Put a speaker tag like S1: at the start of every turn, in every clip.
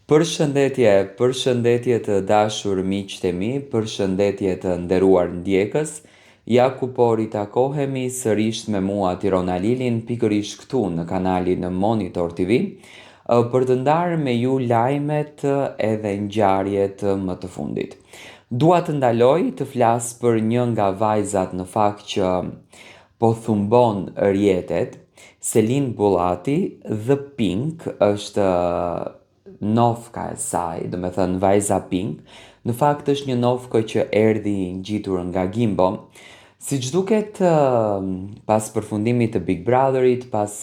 S1: Përshëndetje, përshëndetje të dashur miqtë e mi, përshëndetje të nderuar ndjekës. Ja ku po ritakohemi sërisht me mua Tiron Alilin pikërisht këtu në kanalin Monitor TV për të ndarë me ju lajmet edhe ngjarjet më të fundit. Dua të ndaloj të flas për një nga vajzat në fakt që po thumbon rrjetet, Selin Bullati, The Pink është nofka e saj, domethënë vajza Pink, në fakt është një nofkë që erdhi ngjitur nga Gimbo. Siç duket pas përfundimit të Big Brotherit, pas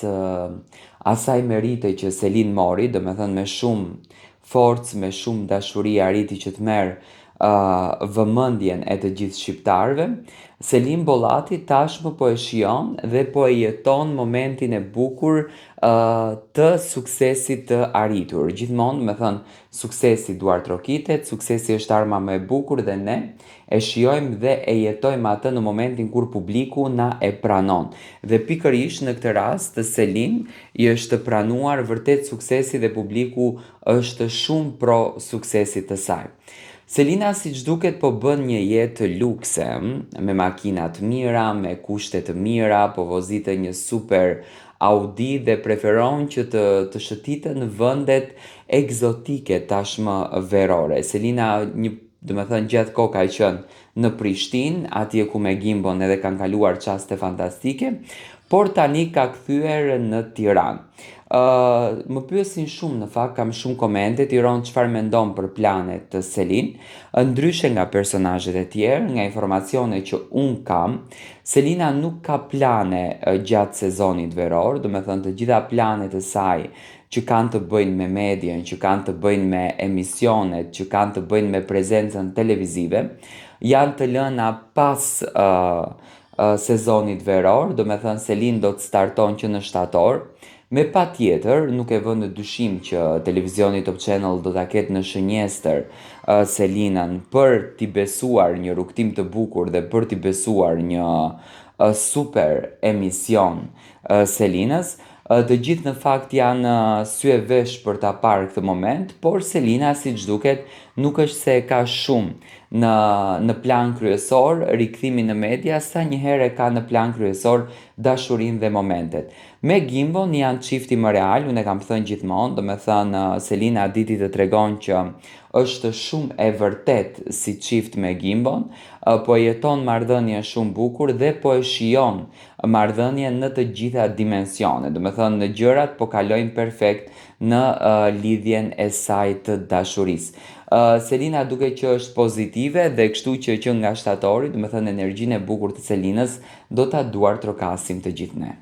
S1: asaj merite që Selin mori, domethënë me shumë forcë, me shumë dashuri arriti që të merr vëmendjen e të gjithë shqiptarëve, Selin Bollati tashmë po e shijon dhe po e jeton momentin e bukur të suksesit të arritur. Gjithmonë, domethënë, suksesi duartrokitet, suksesi është arma më e bukur dhe ne e shijojmë dhe e jetojmë atë në momentin kur publiku na e pranon. Dhe pikërisht në këtë rast Selin i është pranuar vërtet suksesi dhe publiku është shumë pro suksesit të saj. Selina siç duket po bën një jetë lukse, me makina të mira, me kushte të mira, po vozitë një super Audi dhe preferon që të të shëtitë në vendet ekzotike tashmë verore. Selina një domethënë gjatë kohë ka qenë në Prishtinë, atje ku me Gimbon edhe kanë kaluar çaste fantastike, por tani ka kthyer në Tiranë. Uh, më pyesin shumë në fakt, kam shumë komente, Tiron çfarë mendon për planet të Selin, ndryshe nga personazhet e tjerë, nga informacione që unë kam, Selina nuk ka plane gjatë sezonit veror, domethënë të gjitha planet e saj që kanë të bëjnë me medien, që kanë të bëjnë me emisionet, që kanë të bëjnë me prezencën televizive, janë të lëna pas uh, sezonit veror, domethënë Selin do të starton që në shtator, me patjetër nuk e vë në dyshim që televizioni Top Channel do ta ketë në shënjestër uh, Selinën për t'i besuar një rrugëtim të bukur dhe për t'i besuar një uh, super emision uh, Selinës. Të gjithë në fakt janë sy e vesh për ta parë këtë moment, por Selina siç duket nuk është se e ka shumë në në plan kryesor rikthimin në media sa një herë e ka në plan kryesor dashurinë dhe momentet. Me Gimbon janë çifti më real, unë e kam thënë gjithmonë, domethënë Selina diti të tregon që është shumë e vërtetë si çift me Gimbon, po e jeton marrëdhënien shumë bukur dhe po e shijon marrëdhënien në të gjitha dimensionet, domethënë në gjërat po kalojnë perfekt në uh, lidhjen e saj të dashurisë. Uh, Selina duke që është pozitive dhe kështu që që nga shtatori, domethënë energjinë e bukur të Selinës, do ta duartrokasim të gjithë ne.